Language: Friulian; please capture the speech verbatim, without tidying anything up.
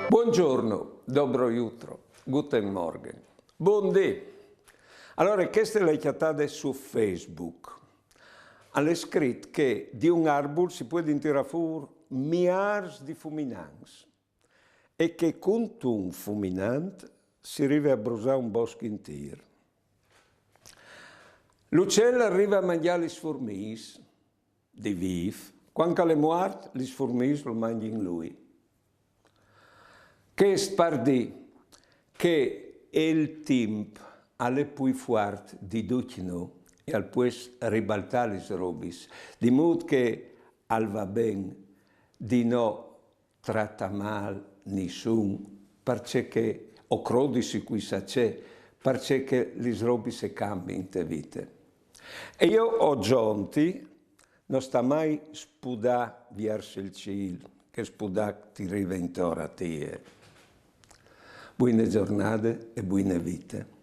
Buongiorno, dobro jutro, guten Morgen, bundì. Alore, cheste le ai cjatade su Facebook. Al è scrit che di un arbul si puedin tirâ fûr miârs di fuminants e che cuntun fuminant si rive a brusâ un bosc intîr. L'ucel al rive a mangjâ lis furmîs, di vîf, cuant che al è muart, lis furmîs lu mangjin lui. Chest par dî che il timp al è plui fuart di ducj nô e al pues ribaltâ lis robis, di mût che al va ben di no tratâ mâl nissun, parcè che, o crodisi cuissà ce, parcè che lis robis a cambin inte vite. E jo o zonti, no sta mai spudâ viers il cîl, che spudâ ti rive intor a tie. Buine zornade e buine vite.